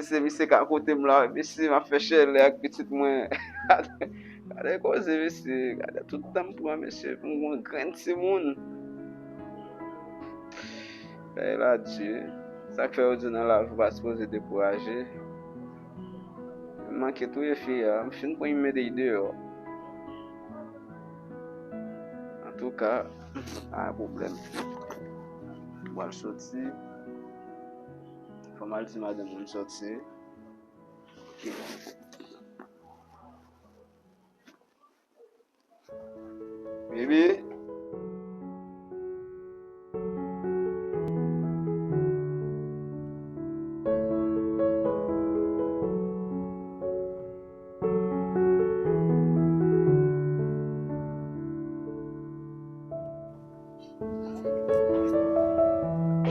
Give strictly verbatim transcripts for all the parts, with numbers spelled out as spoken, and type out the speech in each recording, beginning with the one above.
Se misye ka kote m la, mesye, m ap fè chèlè ak pitit mwen. Gade koze, mesye. Gade tout tan m pran, mesye, pou m gon grenn timoun. Bagay la di. Sa k fè yo di nan lavi ou pa sipoze dekouraje. M manke touye fi a. M fin pran yon medey deyò. Antouka, pa gen pwoblèm. M pral soti. Fò m al di madanm mwen m soti. Ok. Bebe.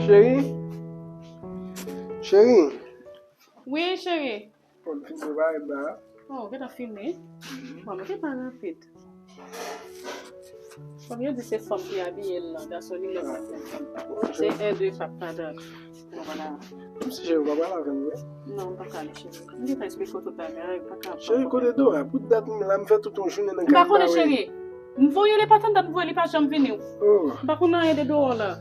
Cheri. Cheri. Wi, cheri. Bon, m fin prepare m la. Oh, ou gentan fini? Bon, men se pa rapid. Kòm yo di se fanm ki abiye l lan, gason li menm. Se en de pap padan. Bon, vwala. M si cheri, ou pa pale avè m vre? Non, m pa pale, cheri. M gentan esplike w tout bagay, pa ka. Cheri, kote Dora? Pou dat m la, m fè tout yon jounen nan kay. M pa konnen, cheri. M voye li pa tann dat, m voye li pa janm vini. Oh. M pa konn anyen de Dora la.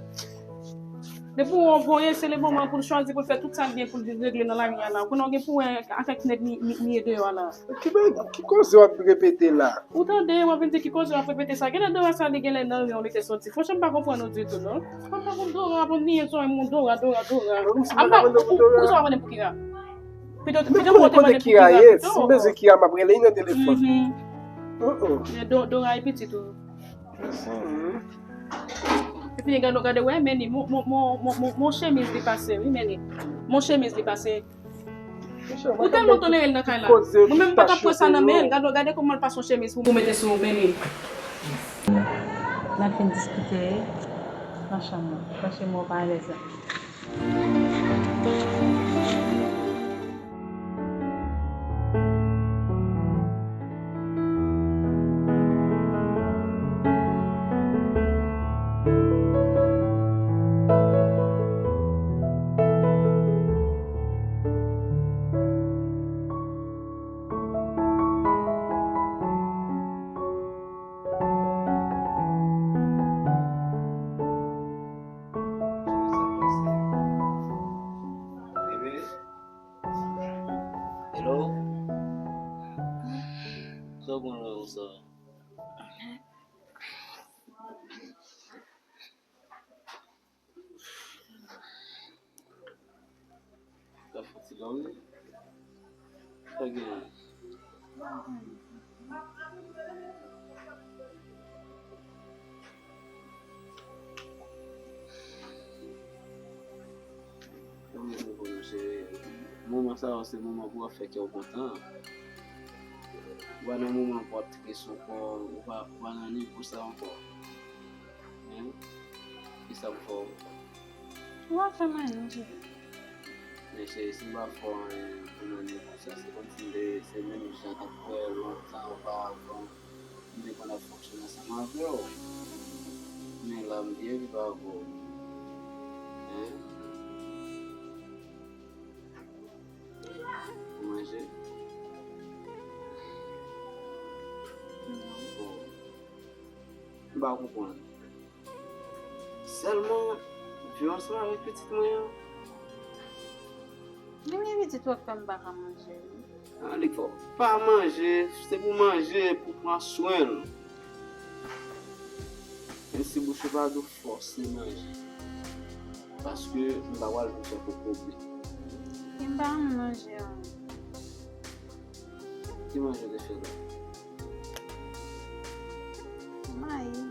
Depi w voye, se le moman pou l chwazi, pou l fè tout sa l gen pou l regle nan lavi a la. Kounye a w gen pou wè avèk nèg li, li, li ye deyò a la. Ki bag-, ki koze w ap repete la? Ou tande, w ap vin di ki koze w ap repete sa. Genlè Dora sa li genlè nan reyon li te soti. Franchman, m pa konprann ou ditou, non. M pa konn Dora, bon, ni yon Dora, Dora, Dora. Mwen menm si m pa konn pou Dora. Ou sa konnen pou Kira? Pito, pito pou ou te mande pou Kira pito. Si m bezwen Kira, m ap rele li nan telefòn. Mhm. Oh, oh. Men Do-, Dora e pitit ou. Epi gade, gade, wè, men li, mon, mon chemiz li pase, wi, men li. Mon chemiz li pase. Ou tèlman tolere l nan kay la. Mwen menm m pa t ap pran sa nan men l. Gade, gade kòman l pase yon chemiz pou, pou mete sou men li. N ap fin diskite nan chanm nan. Fache mwen pa alèz la. Bebe. Hello. Sa w konn wè konsa? Ka fè ti dòmi. Sa gen? Moman sa yo, se moman pou w ap fè kè w kontan. Ou pa nan moman pou w ap trete sou kò w, ou pa, ou pa nan nivo sa ankò. Hein? Kisa m fè w? Ou pa fè m anyen, cheri. Men cheri, si m pa fè w anyen pou nan nivo sa, se kòmsi m te, se menm jan n t ap wè lontan, oparavan, m te konn ap fonksyone ansanm avè w. Men la, m byen viv avè w. Hein? Ou manje? Bon. M pa konprann. Sèlman, viv ansanm avèk pitit mwen an. Gen pitit ou ap fè m pa ka manje, wi. Ah, li fò pa manje, se pou manje, pou pran swen l. Menm si bouch ou pa dou, fòse manje. Paske m pa pral vin fè kokobe. M pa renmen manje an. Ki manje w te fè la? Mayi.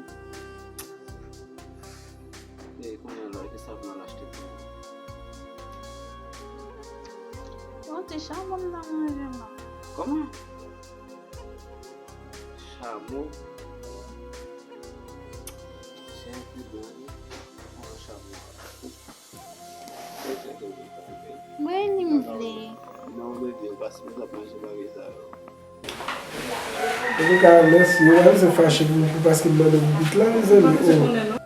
E kounye a la, ki sa pou n al achte pou ou? Yon ti chamo m nan manje la. Kòman? Chamo? Se yon pi bon, wi. Yon chamo. Mwen ni m vle. Non, bebe, ou pa sipoze ap manje bagay sa yo. Antouka, mèsi. Yo pa bezwen fache pou, pou paske m mande w pou gout la, mezanmi.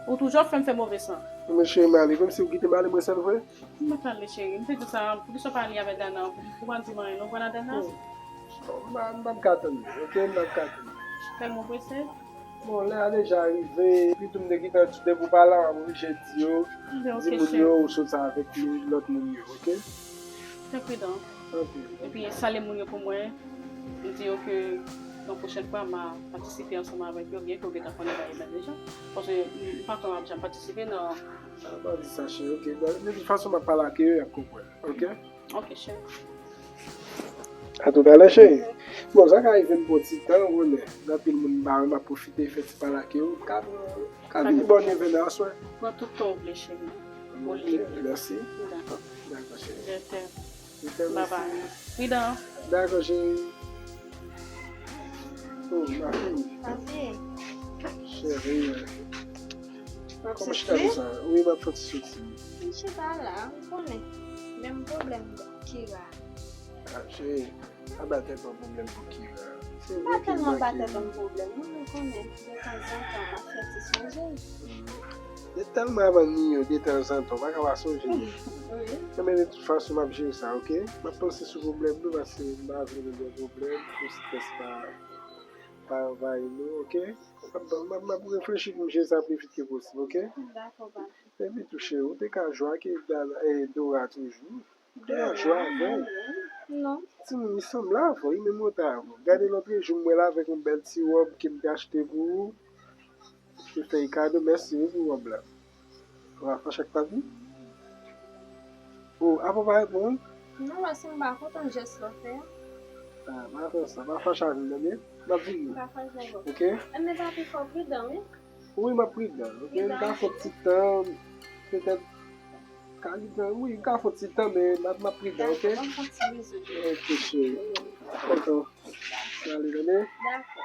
Oh. Toujou ap fè m fè move san. Men cheri, m ale. Kòmsi w kite m ale, mwen sèl vre? M pa t ale, cheri. M te di sa, poukisa w pa ale avèk Dana? Ou pa di m anyen non, pran Dana? M pa, m p ap ka tann li, oke? M p ap ka tann li. Tèlman prese? Bon, lè a deja rive, epi tou m te gentan di w depi w pa la, m ap oblije di yo, di moun yo ou sot sa avèk lòt moun yo, oke? Fè pridan. Epi salye moun yo pou mwen. M di yo ke yon pwochèn fwa m a patisipe ansanm avèk yo, byen ke yo gentan konnen bagay la deja. Paske m pa kwè m ap janm patisipe nan. A, pa di sa, cheri, oke? De tout fason, m ap pale ak yo, y ap konprann, oke? Oke, cheri. A toutalè, cheri. Bon, sa ka rive m pran ti tan, ou konnen. Gen anpil moun m pa wè, m ap pwofite fè ti pale ak yo. M ka, m ka vini bò nev è nan aswè. Pran tout tan w vle, cheri. Ou lib. Mèsi. Dakò. Dakò, cheri. Bye bye. Pridan. Dakò, cheri. Oh, ma fille. Papi. Cheri. Kòman chita konsa? Wi, m ap fè ti soti. M chita la, ou konnen. Menm pwoblèm Kira. Ah, cheri, pa ba tèt ou pwoblèm pou Kira. M pa tèlman ba tèt mwen pwoblèm, non, ou konnen, detanzantan, m ap fè ti sonje. Detanzantan, m ap ni yo, detanzantan, ou pa ka pa sonje. Wi. Men de tout fason, m ap jere sa, oke? M ap panse sou pwoblèm nou, paske m pa vle nou gen pwoblèm, pou strès pa, pa anvayi nou, oke? M ap, m ap, m ap reflechi pou m jere sa pi vit ke posib, oke? Dakò, papi. Epi tou, cheri, ou te ka jwe ak Dana, eh, Dora toujou. Dora jwe avè w. Non. Timoun, li sanble avè w, li menm otan avè w. Gade lòt jou, m wè l avèk yon bèl ti wòb ke m te achte pou ou. Te fè l kado, mèsi wi pou wòb la. Ou pa fache ak papi? Oh, apa w pa reponn? Non, paske m pa kontan jès l ap fè a. Ah, pa fè sa, pa fache avè m, tande? M ap vini. M pa fache avè w. Oke? Enben, papi, fò w pridan, wi. Wi, m ap pridan, oke? M ka fè ti tan, petèt, ka pridan, wi, m ka fè ti tan, men m ap, m ap pridan, oke? Dakò, ban m fè ti bizou. Oke, cheri. Kontan. Sa ale, tande? Dakò.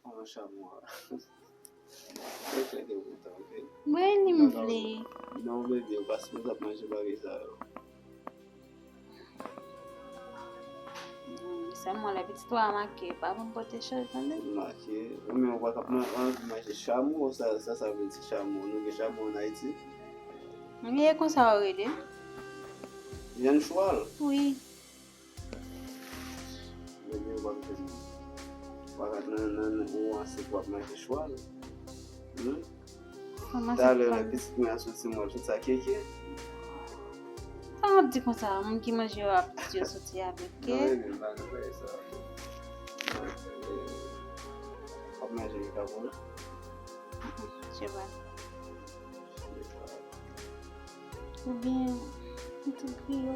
An, chamo a. Mwen fè gen kontan, oke? Mwen li m vle. Non, bebe, ou pa sipoze ap manje bagay sa yo. Sèlman lè pitit ou a make, pa konn pote chaj, tande? Make, ou menm ou pa t ap man-, anvi manje chamo, sa, sa, sa vle di chamo? Nou gen chamo ann Ayiti? Men e konsa yo rele? Vyann chwal? Wi. Ebyen, w ap jwenn bagay nan, nan, nan, ou ansent w ap manje chwal. Hmm? Talè lè pitit mwen a soti, mwen tout sa keke. Sa w ap di konsa, moun ki manje yo ap di yo soti avèk kè? Non, ebyen, m pa nan bagay sa. W ap manje yon kabon? Je pa. Oubyen, yon ti griyo.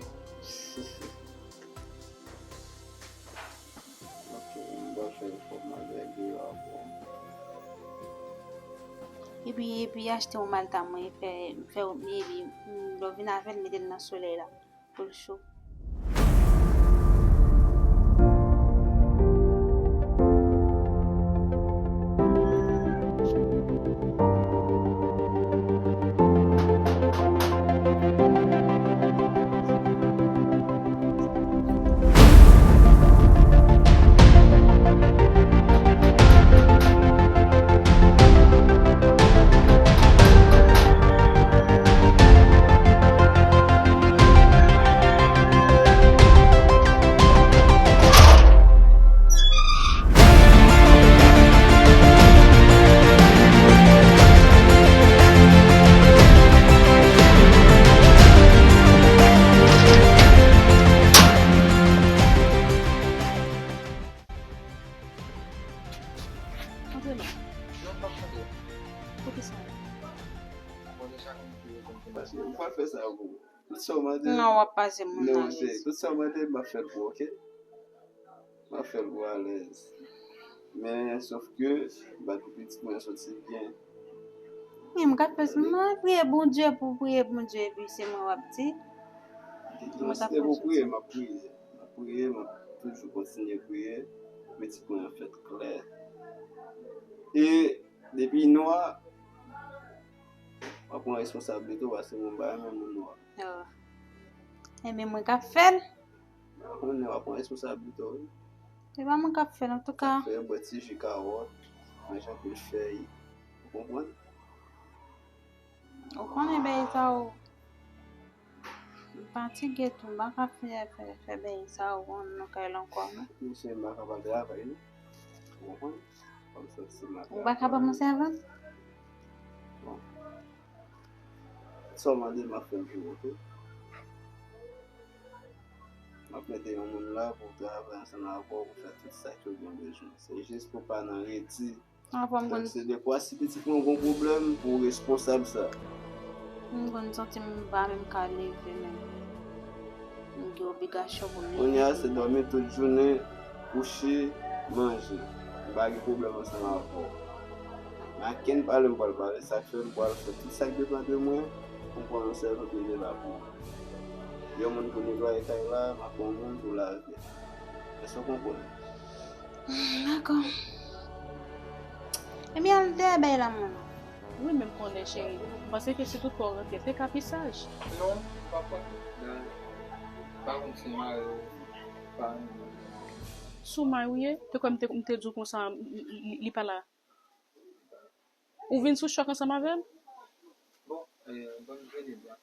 Ok, m pral fè yon fòm avèk griyo a pou ou. Epi, epi achte yon malta mwen, fè, fè, epi, lè w vin avè l, mete l nan solèy la, pou l cho. Antre non. Non, m p ap antre. Poukisa? Paske m pral fè sa pou ou. Tout sa w mande m. Non, w ap pase moun nan lèz. Non, cheri, tout sa w mande m, m ap fè l pou ou, oke? M ap fè l pou w alèz. Men, sòf ke, m pa t pou pitit mwen soti byen. Men m ka fè sa, m ap priye Bondye pou priye Bondye, epi se mwen w ap di. Non, si se pou priye, m ap priye. M ap priye, m ap toujou kontinye priye pou pitit mwen an fèt klè. E depi nwa, W ap pran responsablite w paske mwen m pa renmen moun nwa. Oh. Ebyen, mwen k ap fè l. Mwen konnen w ap pran responsablite w, wi. Se pa mwen k ap fè l, antouka. Sa fè bwè ti ji kawòt, manje anpil fèy. Ou konprann? Ou konnen bagay sa yo. M fatige tou, m pa ka fè, fè, fè bagay sa yo nan kay la ankò, non. Mesye, m pa ka pa travay, non. Ou konprann? Kòm sa, se maten. Ou pa ka ban m yon sèvant? Bon. Sa w mande m, m ap fè l pou ou, oke? M ap mete yon moun la pou travay ansanm avè w, pou fè tout sa ke w gen bezwen. Se jis pou pa nan redi. Donk, se dekwa si pitit mwen gon pwoblèm, pou w responsab sa. M konn santi m pa menm ka leve menm. M gen obligasyon pou m leve. Kounye a, se dòmi tout jounen, kouche, manje. M pa gen pwoblèm ansanm avè w. Maken pale m pral pale, sa k fè m pral fè tout sa k depann de mwen pou m pran yon sèvant mete la pou ou. Yon moun pou netwaye kay la, m ap pran yon moun pou lave. Èske w konprann? Hmm, dakò. Ebyen, al dèyè bay la, mwen. Wi, men m konnen, cheri. M panse ke si tout fwa w rantre, se kapisaj. Non, pa konn. Pa konn si mari w pa renmen. Sou may ou ye? Te kwè m te, m te di w konsa, m, m, m, li pa la. Ou vin sou chòk ansanm avè l? Bon, eh, bon, m vini la.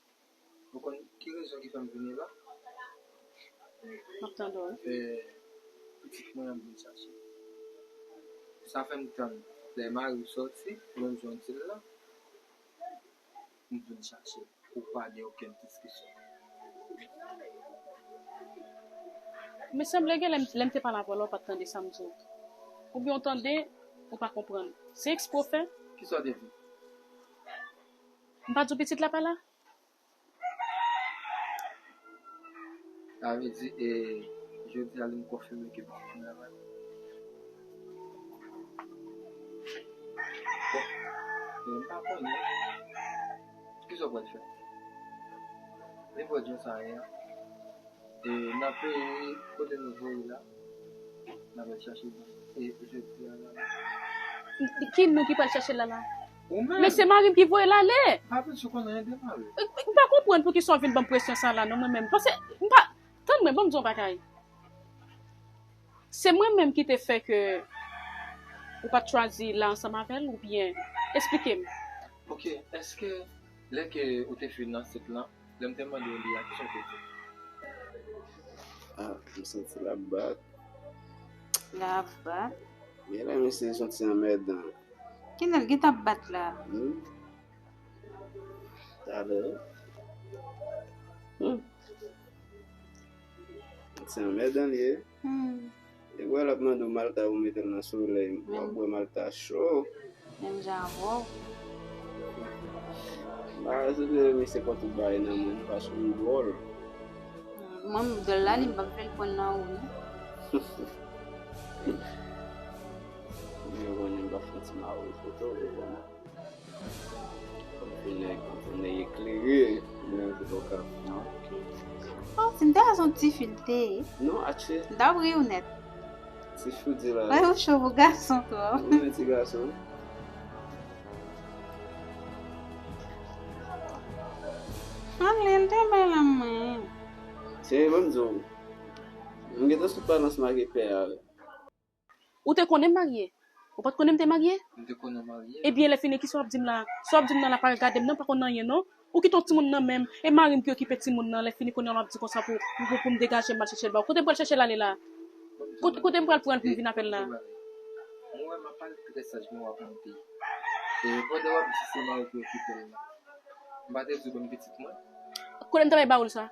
Ou konn ki rezon ki fè m vini la? M ap tande w. Eh, pitit mwen an m vin chache. Sa fè m tann lè mari w sòti, menm jan w di l la, m vin chache. Pou pa gen okenn diskisyon. Men sanble gen lè m, lè m te pale avè w la, ou pa t tande sa m di w. Oubyen w tande, ou pa konprann. Se ekspre w fè? Kisa w te di? M pa di w pitit la pa la? Sa vle di, e, jodi a, li konfime ke pitit mwen la pa la. Bon, e, m pa konnen. Kisa w pral fè? Nenpòt jan sa ye a, e, nan peyi kote nou voye la, n ap al chache l. E, jodi a la. Ki nou ki pral chache l la la? Ou menm. Men se mari m ki voye l ale. Pa vle di w konn anyen de mari w. M pa konprann poukisa w vin ban m presyon sa la, non, mwen menm. Paske, m pa, tann mwen, ban m di w yon bagay. Se mwen menm ki te fè ke ou pa t chwazi la ansanm avè l, oubyen? Esplike m. Ok, èske lè ke ou te fin ansent lan, lè m te mande w li a, kisa w te di? Ah, m santi l ap bat. L ap bat? Genlè misye se yon ti anmèdan. Kilè l gen t ap bat la? Hmm? Talè. Hmm. Ti anmèdan li ye. Hmm. E wè l ap mande w malta ou mete l nan solèy. W ap bwè malta cho. Menm jan avè w. M pa rezoud mesye pran tout bagay nan men m paske m dwòl. Hmm, mwen, m dwòl la, li m p ap fè l pran nan ou, non. Ou byen konnen m p ap fè ti mawon foto, ou konnen. Vin nèg, vin nèg eklere, menm jan w ka. Oh, si m te a se yon tifi l te ye. Non, atche. M t ap ri w nèt. Tifi w di la. Wè, ou cho pou gason twòp. Ou renmen ti gason. Ann, li te bèl an mwen. Se ban m di w. M gentan sou balans m ak epè a. Ou te konnen m marye? Ou pa t konnen m te marye? M te konnen w marye. Ebyen, lè fini, kisa w ap di m la? Sa w ap di m nan la pa gade m nan, pa konn anyen, non. Ou kite yon timoun nan men m, e mari m ki okipe timoun nan, lè fini kounye a w ap di konsa pou, pou, pou m degaje m al chèche l ba w. Kote m pral chèche l ale la? Kote, kote m pral pran l pou m vin avè l la? Mwen, m ap pale trè saj, men w ap monte. E pandan w ap di se mari ki okipe l la. M pa te di w ban m pitit mwen. Kote m ta bay ba ou l sa?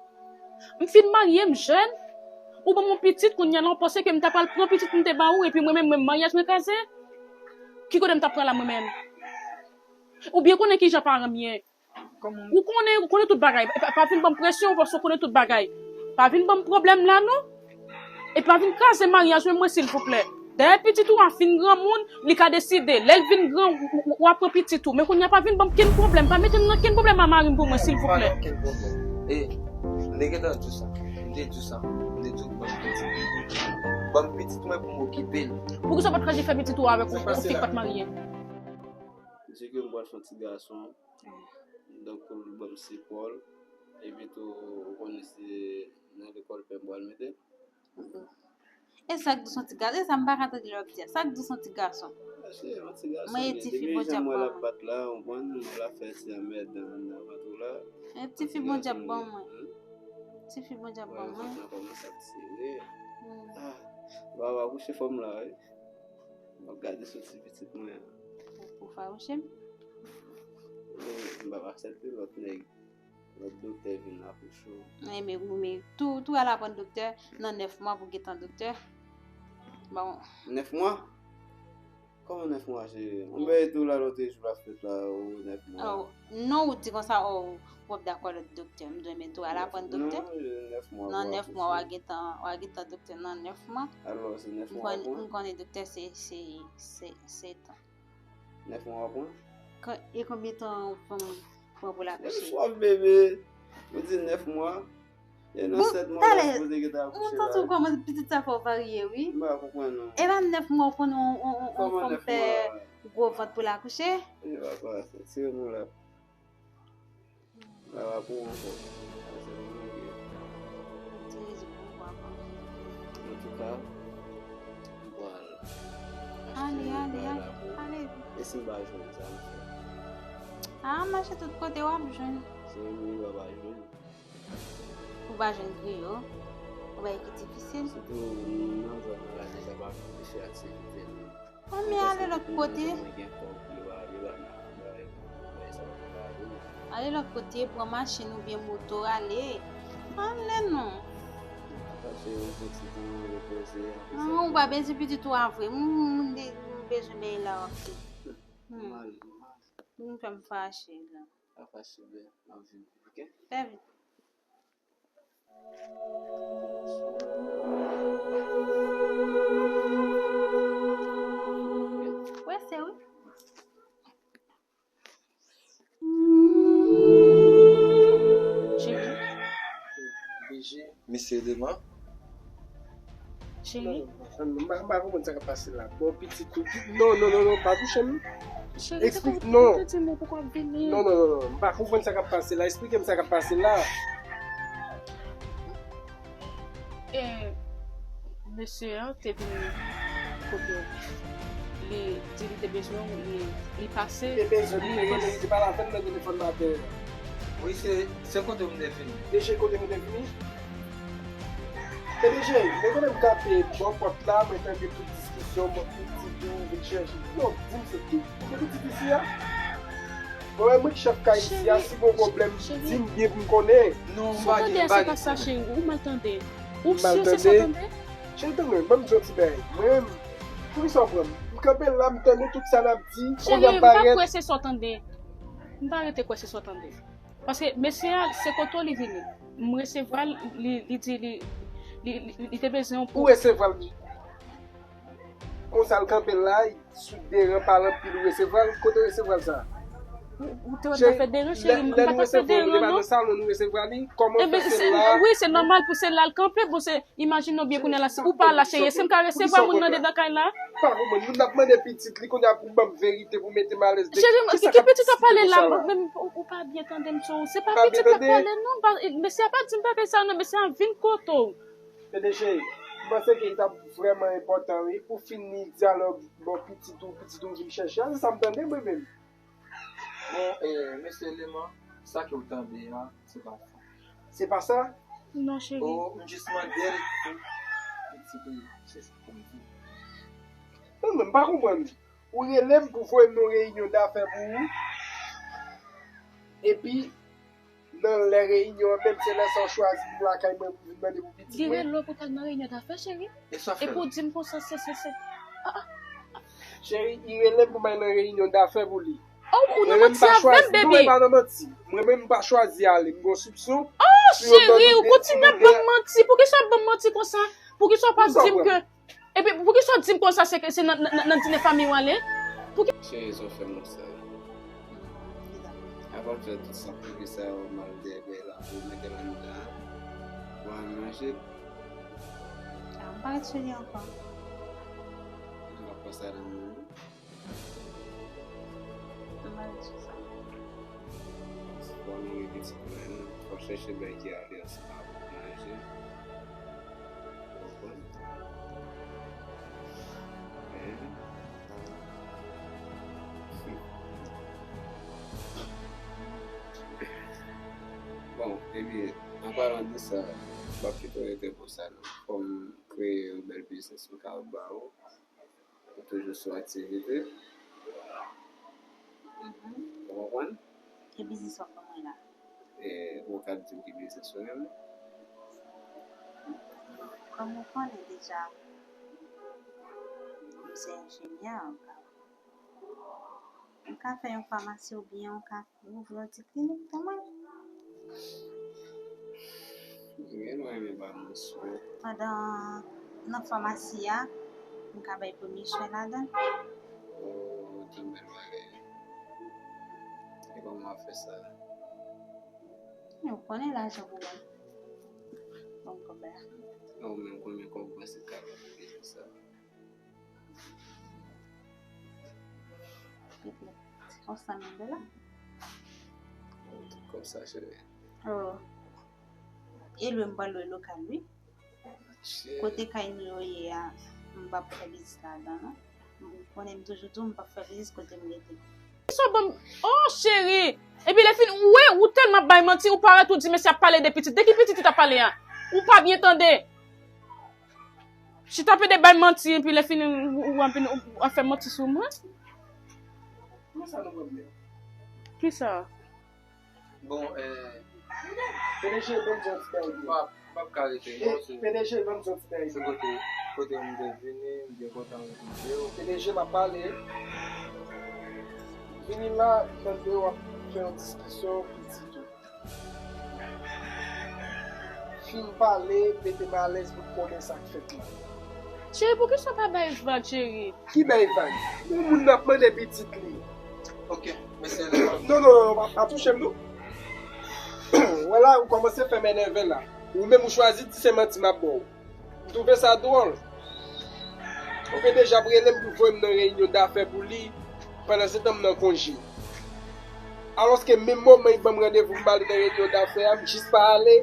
M fin marye, m jèn. Ou ban m yon pitit, kounye a la, w panse ke m ta pral pran pitit pou m te ba ou, epi mwen menm, mwen, maryaj mwen kraze? Ki kote m ta pran la, mwen menm? Ou byen konnen ki jan paran m ye. Ou konnen, ou konnen tout bagay. Pa, pa vin ban m presyon, paske w konnen tout bagay. Pa vin ban m pwoblèm la, non. E pa vin kraze maryaj mwen, mwen, silvouplè. Dayè pitit ou a fin granmoun, li ka deside. Lè l vin gran, w, w, w a pran pitit ou. Men kounye a pa vin ban m kenn pwoblèm. Pa mete m nan kenn pwoblèm a mari m pou mwen, silvouplè. Pa gen okenn pwoblèm. E, m te gentan di w sa. M te di w sa. M te di w ban m pitit. Ban m pitit mwen pou m okipe l. Poukisa w pa t kraze fè pitit ou avèk yon, yon fi k pa t marye? Se ke m pral fè yon ti gason. Donk, pou l ban m sipò l. Epi tou, ou konnen se nan lekòl pè m pral mete. E sa k di son ti gason, e sa m pa ka tande lè w ap di a. Sa k di son ti gason? Mwen e ti fi Bondye ap ban mwen. Depi jan m wè l ap bat la, ou konprann, l ap fè ti anmèd nan, nan vant ou la. E ti fi Bondye ap ban mwen. Ti fi Bondye ap ban mwen. Vant lan kòmanse ap tire. Ah, m pa va kouche fò m la, wi. M ap gade sou ti pitit mwen an. Ou, ou fawouche m? Wi, m p ap aksepte lòt nèg, lòt doktè vin akouche w. Wi, men, men tou, tou al aprann doktè nan nèf mwa pou gentan doktè. Bon. Nèf mwa? Kòman nèf mwa, cheri? Yon bagay tou la, lòt jou l ap fèt la, ou nèf mwa. Oh, non, ou di konsa, oh, w ap dakò lòt doktè. M di, men tou al aprann doktè. Non, nèf mwa. Nan nèf mwa, w a gentan, w a gentan doktè nan nèf mwa. Alò, se nèf mwa w ap pran? M konnen doktè se, se, se, se tan. Nèf mwa w ap pran? E konbyen tan w pran, pran pou l akouche? Nèf mwa, bebe. Ou di nèf mwa. E nan sèt mwa, w ta sipoze gentan akouche la. Ou santi w kòman pitit sa fè w varye, wi. M pa konprann, non. E pa nèf mwa w konn on, on, on, on fanm fè gwo vant pou l akouche? E papa, tire mwen la. Papa pou ankò. Sa se mwen ki. Ti rezon pou papa. Antouka, m pral ale, ale, ale, ale. E si m pa jwenn sa m fè? Ah, mache tout kote w ap jwenn. Se mwen m pa jwenn. Ou pa jwenn griyo, ou bay ki difisil. Sitou nan zòn nan la, deja pa fè aktivite nou. Ann, men ale lòt kote. Ale lòt kote, pran machin oubyen moto, ale. Ale non. An, ou pa bezwen pitit ou a vre. M, m, m bezwen bay la w ap di. Hmm. M fè m fache la. Pa fache, bè, m ap vin, oke? Fè vit. Prese, wi. Cheri. Misye devan. Cheri. Non, non, non, m pa, m pa konprann sa k ap pase la. Bon, pitit ou, non, non, non, non, pa touche m. Cheri, se pou, pou te di m pou w ap vini. Non, non, non, non, m pa konprann sa k ap pase la. Eksplike m sa k ap pase la. E, mesye an te vin kote w. Li di li te bezwen w, li, li pase. Li te bezwen, li te rele, li te pale avè m nan telefòn maten an. Wi, se, se kote w m te vini. Deje kote nou te vini? P D G, men konnen m kanpe bò pòt la, mwen tande tout diskisyon, mwen pitit ou vin chèche. Non, di m se ki, ou gen pitit isi a? Mwen menm wi k chèf kay isi a, si gon pwoblèm, di m byen pou m konnen. Non, m pa gen, m pa gen pwoblèm. Ou mal tande. Ou si se sa w tande? Cheri, tann mwen, ban m di yon ti bagay. Mwen menm, poukisa w pran m? M kanpe la, m tande tout sa n ap di, kounye a m parèt. Cheri, m pa kwè se sa w tande. M pa rete kwè se sa w tande. Paske mesye a, se kote w li vini. M resevwa l, li, li di li, li, li, li te bezwen w pou. Ou resevwa l konsa l kanpe la, sou de ran pale anpil, ou resevwa l, kote w resevwa l sa? Ou, ou te wè m t ap fè de ran, cheri, m pa t ap fè de ran, non. Lè nou resevwa l, nou te pa nan salon, nou resevwa li, kòman w fè se la? Wi, se nòmal pou se la l kanpe, bon, se Imajine w byen kounye a la, si ou pa la, cheri, si m ka resevwa moun nan dedan kay la? Pa konprann, moun ap mande pitit li, kounye a pou ban m verite, pou mete m alèz de. Cheri, ki pitit w ap pale la? Ou pa byen tande m, tchou. Se pa pitit l ap pale, non. Mesye a pa di m bagay sa, non. Mesye a vin kote w. Tande, cheri, m panse ke li t ap vrèman enpòtan, wi, pou fini dyalòg, bon, pitit ou, pitit ou vin chèche a. Se sa m tande, mwen menm. Bon, eh, mesye Leman, sa ke w tande a, se pa sa. Se pa sa? Non, cheri. Oh, m jis mande l pou pitit ou, se sa pou m di. Non, non, m pa konprann. Ou rele m pou voye m nan reyinyon dafè pou ou. Epi, nan lè reyinyon an menm, se lè sa w chwazi vin lakay mwen pou vin mande pou pitit mwen. Li rele w pou t al nan reyinyon dafè, cheri? E sa fè l? Epi w di m konsa, se, se, se. Ah, ah. Cheri, li rele m pou m al nan reyinyon dafè pou li. Oh, ou nan manti avè m, bebe. Non, e pa nan manti. Mwen menm, m pa chwazi ale. M gen yon soupson. Oh, cheri, ou kontinye ap ban m manti. Poukisa w ap ban m manti konsa? Poukisa w pa di m ke Epi, poukisa w di m konsa se, se nan, nan, nan dine fanmi w ale? Pouki... Cheri, sa w fè m konsa? Apa m fè tout sa, poukisa w mal dèyè la, pou w mete l anndan, pou w al manje? Ah, m pa ret sou li ankò. M pa pran sa nan men w. M pa ret sou sa. Fò nou gen pitit mwen, fò chèche bagay ki ale ansanm avèk manje. Ou konprann? Men, bon, ebyen, an palan de sa, m p ap kite w rete konsa non. Fò m kreye yon bèl biznis m ka ba ou. Ou toujou sou aktivite. Mhm. Ou konprann? Ki biznis w ap ban mwen la? E, ou ka di m ki biznis ou menm? Kòm ou konnen deja, m se enjenyè, m ka, m ka fè yon famasi oubyen m ka ouvri yon ti klinik pou mwen. Gen nou renmen ba moun swen. Pandan nan famasi a, m ka bay premye swen ladan. Oh, ki bèl bagay. E kòman w ap fè sa? Ou konnen lajan pou mwen. Bon, kòb la. Ou menm konbyen kòb ou panse w ka fè pou biznis sa? Yon san mil dola. Tout kòb sa, cheri. Oh. E lwe m pral lwe lokal, wi. Cheri. Kote kay nou yo ye a, m p ap fè biznis ladan, non. Ou konnen m toujou di w, m p ap fè biznis kote m rete. Sa ban m, oh, cheri. Epi lè fini, ou wè, ou tèlman ap bay manti, ou parèt ou di mesye ap pale de pitit. De ki pitit ou t ap pale a? Ou pa byen tande. Chita pede bay manti, epi lè fini, ou, ou, ou, ou ap fè manti sou mwen. Kòman sa nou pwoblèm? Kisa? Bon, eh, P D G, ban m di yon ti bagay byen. M p ap, m p ap ka rete, eh, non, se P D G, ban m di yon ti bagay byen. Se kote, kote m te vini, m byen kontan retwouve w. P D G, m ap pale. Vini la, m tande w ap fè yon diskisyon pitit ou. Fin pale, mete m alèz pou m konnen sa k fèt la. Cheri, poukisa w pa bay vag, cheri? Ki bay vag? Yon moun nan ap mande pitit li. Ok, mesye, lè. Non, non, non, pa, pa touche m, non. Wè la, ou kòmanse fè m enève la. Ou menm ou chwazi di se manti m ap ba w. M twouve sa dwòl. Ou te deja ap rele m pou voye m nan reyinyon dafè pou li, pandan se tan m nan konje. Alòske menm moman li ban m randevou pou m ale nan reyinyon dafè a, m jis pa ale.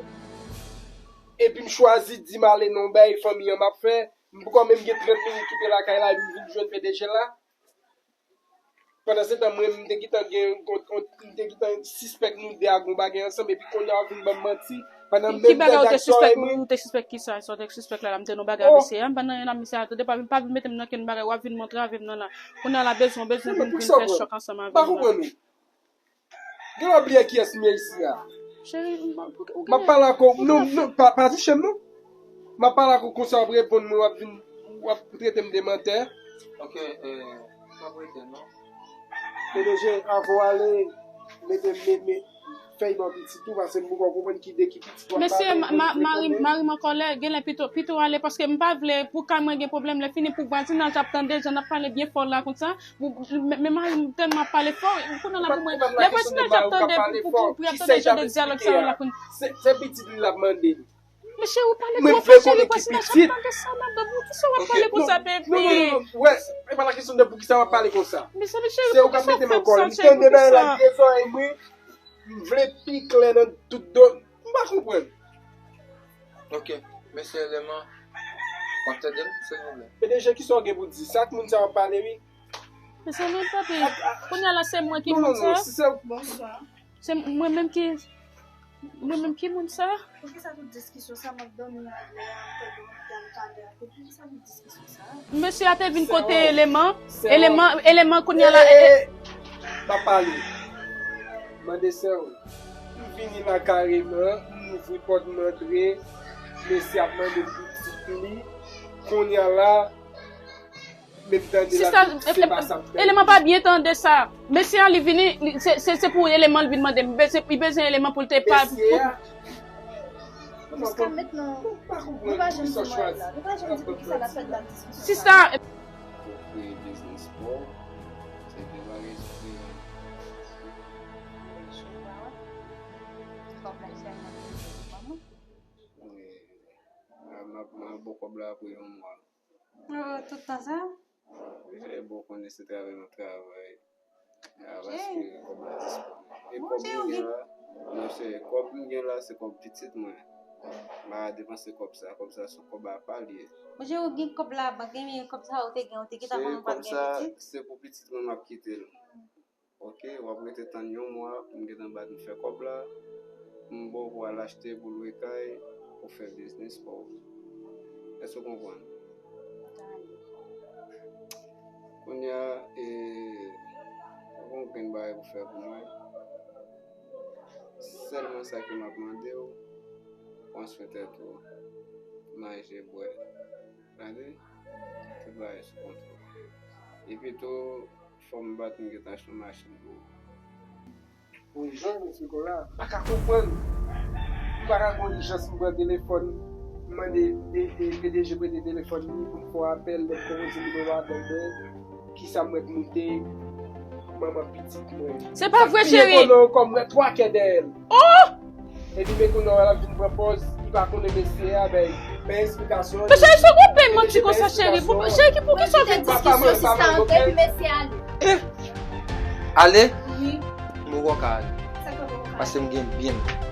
Epi m chwazi di m ale nan yon bagay fanmi an m ap fè. M poko menm gen trant minit kite lakay la, epi m vin jwenn P D G la. Pandan se tan, mwen, m te gentan gen, m te gentan sispèk nou de a gon bagay ansanm, epi kounye a w vin ban m manti. Pandan menm bagay ou te sispèk, ou te sispèk kisa? Sa w te sispèk la, la, m te nan bagay avè misye a, m pa nan anyen la, misye a, tande, pa vin, pa vin mete m nan kenn bagay, w ap vin montre avè m nan la. Kounye a la bezwen, bezwen pou m vin fè chòk ansanm avè m nan. Pa konprann ou. Gen lè w bliye kiyès m ye isi a. Cheri, m ap pale ak ou. Non, non, pa, pa touche m, non. M ap pale ak ou konsa, w ap reponn mwen, w ap vin, w ap trete m de mantè. Ok, eh, m ap rete, non. P D G, avan w ale, mete, me, me, fèy nan pitit ou, paske m poko konprann ki de ki pitit w ap pale. Mesye, ma, ma, mari, mari m an kòlè, genlè pito, pito ale, paske m pa vle pou kay mwen gen pwoblèm, lè fini pou vwazinaj ap tande, jan n ap pale byen fò la konsa. Ou, men, men mari m tèlman ap pale fò, kounye a la pou mwen, lè vwazinaj ap tande pou, pou, pou, pou y ap tande jan de dyalòg sa yo la kounye a. Se, se pitit li l ap mande. Mesye, ou pale twò fò, cheri, vwazinaj ap tande sa ladan, poukisa w ap pale konsa, bebe? Non, non, non, non, wè, e pa la kesyon de poukisa w ap pale konsa. Mesye, mesye, poukisa w ap fè m sa, cheri, poukisa? M tande bagay la ak de zòrèy mwen, m vle pi klè nan tout do, m pa konprann. Ok, mesye Eleman, w ap tande m, silvouplè? P D G, kisa w gen pou di? Sa ak moun sa w ap pale, wi. Mesye Eleman, tande, kounye a la, se mwen ki moun sa? Non, non, non, si se... Bonswa. Se mwen menm ki, mwen menm ki moun sa? Poukisa tout diskisyon sa? M ap dòmi anlè a, m fè dòmi talè a. Poukisa tout diskisyon sa? Mesye a te vin kote Eleman. Eleman, Eleman kounye a la. Eh, eh, eh. M ap pale. Mande sè w. M vini la kareman, m ouvri pòt m antre. Mesye ap mande pitit li. Kounye a la, men m tande la, se pa sa m tande. Eleman pa byen tande sa. Mesye a li vini, li, se, se, se pou Eleman l vin mande m. Li bezwen Eleman pou l te pa... Mesye a, Jiska mentnan, nou pa janm di mwen la. Nou pa janm di poukisa n ap fè dat diskisyon sa. Sista. Ou kreye biznis pa w, se de bagay sou teren. Wi. M ap, m ap ba w kòb la apre yon mwa. Oh, tout tan sa? Wi, e bon, konnen se travay m ap travay. A, paske kòb la disponib. E kòb nou gen la, Non, se kòb m gen la, se kòb pitit mwen. M pa depanse kòb sa, kòb sa se kòb apa l ye. Monchè, ou gen kòb labank, men kòb sa ou te gen, ou te gentan konnen ou pral gen pitit. Se pou pitit mwen m ap kite l. Ok, w ap rete tann yon mwa pou m gentan bat m fè kòb la. M ba w pou w al achte, pou lwe kay, pou fè biznis pa w. Èske w konprann? Kounye a, e, ou gen yon grenn bagay pou fè pou mwen. Sèlman sa ke m ap mande w, pran swen tèt ou, manje, bwè. Tande? Tout bagay sou kontwòl. Epi tou, fò m bat m gentan achte yon machin pou ou. Ou jwenn mesye Kola, m pa ka konprann. M pa ka gen yon ijans, m pran telefòn, m mande P D G prete telefòn li pou m fè yon apèl, nèg konpoze nimewo a ban mwen. Kisa m wè k moute? Manman pitit mwen. Se pa vre, cheri. Kono kòm mwen twa kè dèyè l. Oh! Epi men kono l ap vin pran pòz, li pa konnen mesye a, ben, men esplikasyon. Men cheri, se gwo bèl manti konsa, cheri. Pou, cheri, ki pou ki sa w vin di? Papa mwen, papa mwen, Epi mesye ale. Ale? Wi. M poko ka ale. Sa k fè poko ka? Paske m gen byen m.